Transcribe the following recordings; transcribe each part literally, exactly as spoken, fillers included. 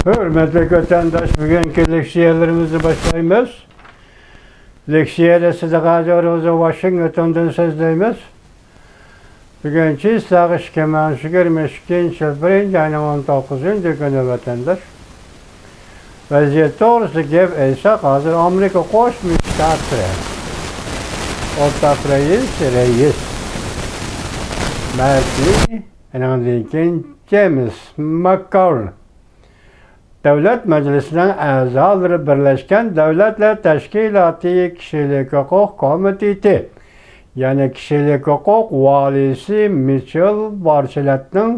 ھۆرمەتلىك ۋەتەنداش، بۈگۈنكى لېكسىيەلىرىمىزنى باشلايمىز. لېكسىيەدە سىدىق ھاجى ھوزۇر، ۋاشىنگتوندىن سۆزلەيمىز. بۈگۈن چىسلاغ ئىككى مىڭ يىگىرمە ئىككىنچى يىل بىرىنچى ئاينىڭ ئون توققۇزىنچى كۈنى، ۋەتەنداش. ۋەزىيەت توغرىسىدا گەپ ئېيتساق، ھازىر ئامېرىكا قوشما شتاتلىرى ئورتاق رەئىس، رەئىس مەركلى، ئۇنىڭدىن كېيىن جېمس ماككاۋرىن دۆلەت مەجلىسىنىڭ ئەزالىرى بىرلەشكەن دۆلەتلەر تەشكىلاتى كىشىلىك ھوقۇق كومىتېتى، يەنى كىشىلىك ھوقۇق ۋالىيسى مىچېل بارچېلېتنىڭ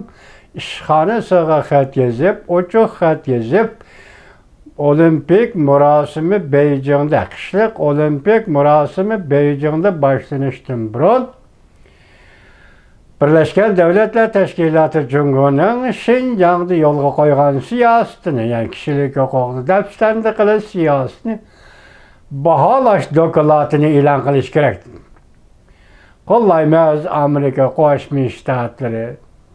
ئىشخانىسىغا خەت يېزىپ، ئوچۇق خەت يېزىپ، ئولىمپىك مۇراسىمى بېيجىڭدا، قىشلىق ئولىمپىك مۇراسىمى بېيجىڭدا باشلىنىشتىن بۇرۇن، بىرلەشكەن دۆلەتلەر تەشكىلاتى جۇڭگونىڭ شىنجاڭدا يولغا قويغان سىياسىتىنى، يەنى كىشىلىك ھوقۇقنى دەپسەندە قىلىش سىياسىتىنى باھالاش دوكلاتىنى ئېلان قىلىش كېرەك. قوللايمىز ئامېرىكا قوشما شتاتلىرى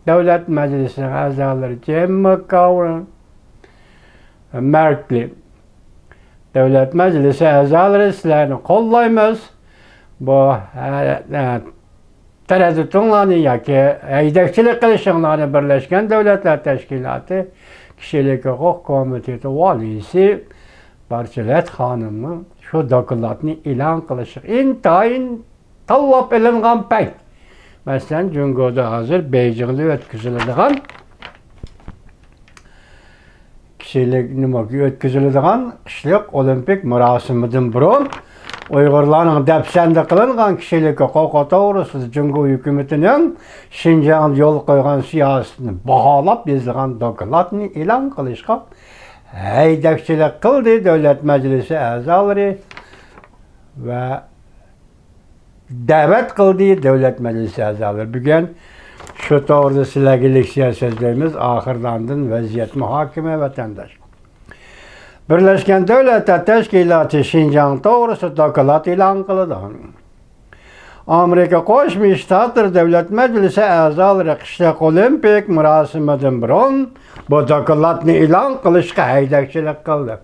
دۆلەت مەجلىسىنىڭ ئەزالىرى جېم ماككاۋرىن، مەركلى. دۆلەت مەجلىسى ئەزالىرى، سىلەرنى قوللايمىز. بۇ، ھە، ھە، تەرەددۇتۇڭلارنى ياكى ھەيدەكچىلىك قىلىشىڭلارنى بىرلەشكەن دۆلەتلەر تەشكىلاتى كىشىلىك ھوقۇق كومىتېتى ۋالىيسى بارچېلېت خانىمنىڭ شۇ دوكلاتنى ئېلان قىلىشىغا ئىنتايىن تاللاپ ئېلىنغان پەيت. مەسىلەن، جۇڭگودا ھازىر بېيجىڭدا ئۆتكۈزۈلىدىغان كىشىلىك نېمە ئۆتكۈزۈلىدىغان قىشلىق ئولىمپىك مۇراسىمىدىن بۇرۇن، ئۇيغۇرلارنىڭ دەپسەندە قىلىنغان كىشىلىك ھوقۇقى توغرىسىدا جۇڭگو ھۆكۈمىتىنىڭ شىنجاڭدا يولغا قويغان سىياسىتىنى باھالاپ يېزىلغان دوكلاتنى ئېلان قىلىشقا ھەيدەكچىلىك قىلدى دۆلەت مەجلىسى ئەزالىرى ۋە دەۋەت قىلدى دۆلەت مەجلىسى ئەزالىرى. بۈگۈن شۇ توغرىدا سىلەرگە لېكسىيە سۆزلەيمىز. ئاخىردا ئاندىن ۋەزىيەت مۇھاكىمە، ۋەتەنداش. بىرلەشكەن دۆلەتلەر تەشكىلاتى شىنجاڭ توغرىسىدا دوكلات ئېلان قىلىدۇ. ئامېرىكا قوشما شتاتلىرى دۆلەت مەجلىسى ئەزالىرى قىشلىق ئولىمپىك مۇراسىمىدىن بۇرۇن بۇ دوكلاتنى ئېلان قىلىشقا ھەيدەكچىلىك قىلدى.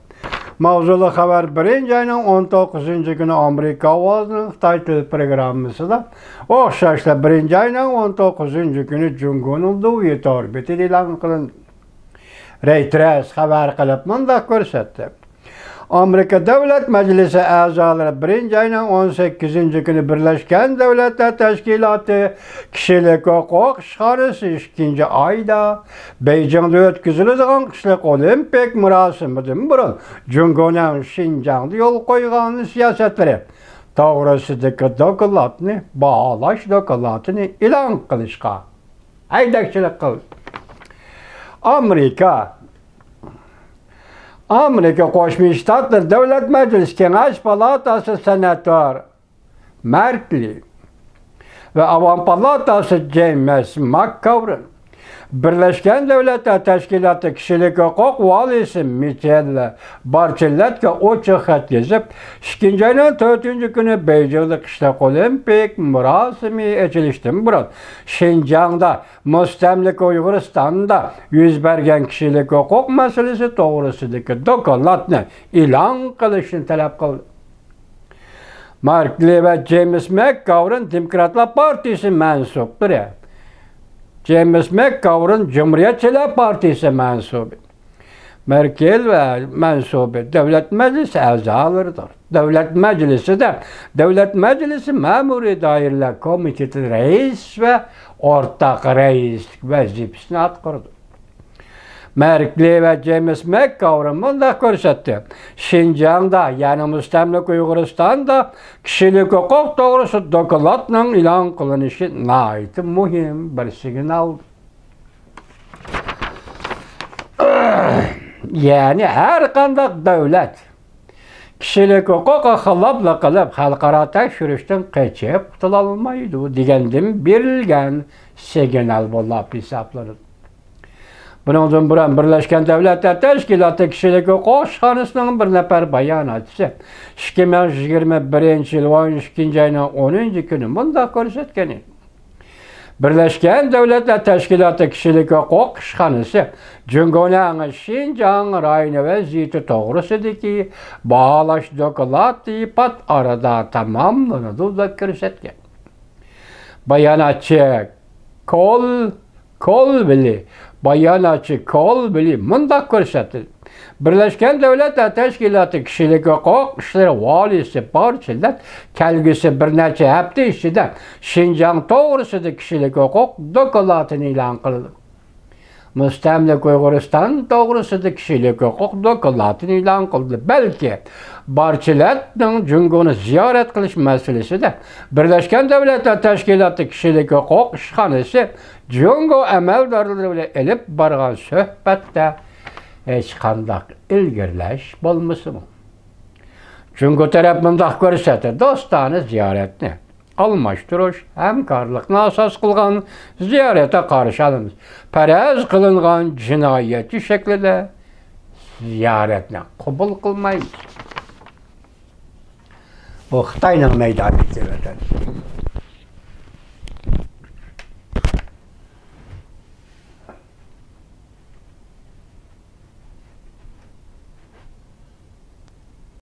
ماۋزۇلۇق خەۋەر بىرىنچى ئاينىڭ ئون توققۇزىنچى كۈنى ئامېرىكا ئاۋازىنىڭ خىتاي تىل پروگراممىسىدا، ئوخشاشلا بىرىنچى ئاينىڭ ئون توققۇزىنچى كۈنى جۇڭگونىڭ دۇۋى تور بېتىدە ئېلان قىلىندى. رەيتېرس خەۋەر قىلىپ مۇنداق كۆرسەتتى: ئامېرىكا دۆلەت مەجلىسى ئەزالىرى بىرىنچى ئاينىڭ ئون سەككىزىنچى كۈنى بىرلەشكەن دۆلەتلەر تەشكىلاتى كىشىلىك ھوقۇق ئىشخانىسى ئىككىنچى ئايدا بېيجىڭدا ئۆتكۈزۈلىدىغان قىشلىق ئولىمپىك مۇراسىمىدىن بۇرۇن جۇڭگونىڭ شىنجاڭدا يولغا قويغان سىياسەتلىرى توغرىسىدىكى دوكلاتنى باھالاش دوكلاتىنى ئېلان قىلىشقا ھەيدەكچىلىك قىلدى. ئامېرىكا، ئامېرىكا قوشما شتاتلىرى دۆلەت مەجلىسى كېڭەش پالاتاسى سېناتور مەركلى ۋە ئاۋام پالاتاسى جېيمىس ماككاۋرىن بىرلەشكەن دۆلەتلەر تەشكىلاتى كىشىلىك ھوقۇق ۋالىيسى مىچېل بارچېللەتكە ئوچۇق خەت يېزىپ، ئىككىنچى ئاينىڭ تۆتىنچى كۈنى بېيجىڭدا قىشلىق ئولىمپىك مۇراسىمى ئېچىلىشتىن بۇرۇن شىنجاڭدا، مۇستەملىكە ئۇيغۇرىستاندا يۈز بەرگەن كىشىلىك ھوقۇق مەسىلىسى توغرىسىدىكى دوكلاتنى ئېلان قىلىشنى تەلەپ قىلدى. ماركلى ۋە جېيمىس مەكگاۋرىن دېموكراتلار پارتىيىسى مەنسۇپلىرى. جېيمىس مەكگاۋرىن جۇمھۇرىيەتچىلەر پارتىيىسى مەنسۇبى. مەركېل ۋە مەنسۇبى دۆلەت مەجلىسى ئەزالىرىدۇر. دۆلەت مەجلىسىدە دۆلەت مەجلىسى مەمۇرىي دائىرىلەر كومىتېتى رەئىس ۋە ئورتاق رەئىسلىك ۋەزىپىسىنى ئاتقۇرىدۇ. مەركلى ۋە جېيمىس مەكگاۋرىن مۇنداق كۆرسەتتى: شىنجاڭدا، يەنى مۇستەملىكە ئۇيغۇرىستاندا كىشىلىك ھوقۇق توغرىسىدا دوكلاتنىڭ ئېلان قىلىنىشى ناھايىتى مۇھىم بىر سىگنال. يەنى ھەر قانداق دۆلەت كىشىلىك ھوقۇققا خىلاپلىق قىلىپ، خەلقئارا تەكشۈرۈشتىن قېچىپ قۇتۇلالمايدۇ دېگەندىن بېرىلگەن سىگنال بولاپ ھېسابلىنىدۇ. بۇنىڭدىن بۇرۇن بىرلەشكەن دۆلەتلەر تەشكىلاتى كىشىلىك ھوقۇق ئىشخانىسىنىڭ بىر نەپەر باياناتچىسى ئىككى مىڭ يىگىرمە بىرىنچى يىل ئون ئىككىنچى ئاينىڭ ئونىنچى كۈنى مۇنداق كۆرسەتكەن ئىدى: بىرلەشكەن دۆلەتلەر تەشكىلاتى كىشىلىك ھوقۇق ئىشخانىسى جۇڭگونىڭ شىنجاڭ رايونى ۋەزىيىتى توغرىسىدىكى باھالاش دوكلاتى پات ئارىدا تاماملىنىدۇ، دەپ كۆرسەتكەن. باياناتچى كول كولۋىلى، باياناتچى كولۋىلى مۇنداق كۆرسەتتى: بىرلەشكەن دۆلەتلەر تەشكىلاتى كىشىلىك ھوقۇق ئىشلىرى ۋالىيسى بارچىلەت كەلگۈسى بىر نەچچە ھەپتە ئىچىدە شىنجاڭ توغرىسىدا كىشىلىك ھوقۇق دوكلاتىنى ئېلان قىلىدۇ. مۇستەملىكە ئۇيغۇرىستان توغرىسىدا كىشىلىك ھوقۇق دوكلاتىنى ئېلان قىلدى. بەلكى بارچىلەتنىڭ جۇڭگونى زىيارەت قىلىش مەسىلىسىدە بىرلەشكەن دۆلەتلەر تەشكىلاتى كىشىلىك ھوقۇق ئىشخانىسى جۇڭگو ئەمەلدارلىرى بىلەن ئېلىپ بارغان سۆھبەتتە ھېچقانداق ئىلگىرىلەش بولمىسىمۇ، جۇڭگو تەرەپ مۇنداق كۆرسەتتى: دوستانە زىيارەتنى ئالماشتۇرۇش، ھەمكارلىقنى ئاساس قىلغان زىيارەتتە قارشى ئالىمىز. پەرەز قىلىنغان جىنايەتچى شەكلىدە زىيارەتنى قوبۇل قىلمايمىز. بۇ خىتاينىڭ مەيدانىدىكى ۋەتەن.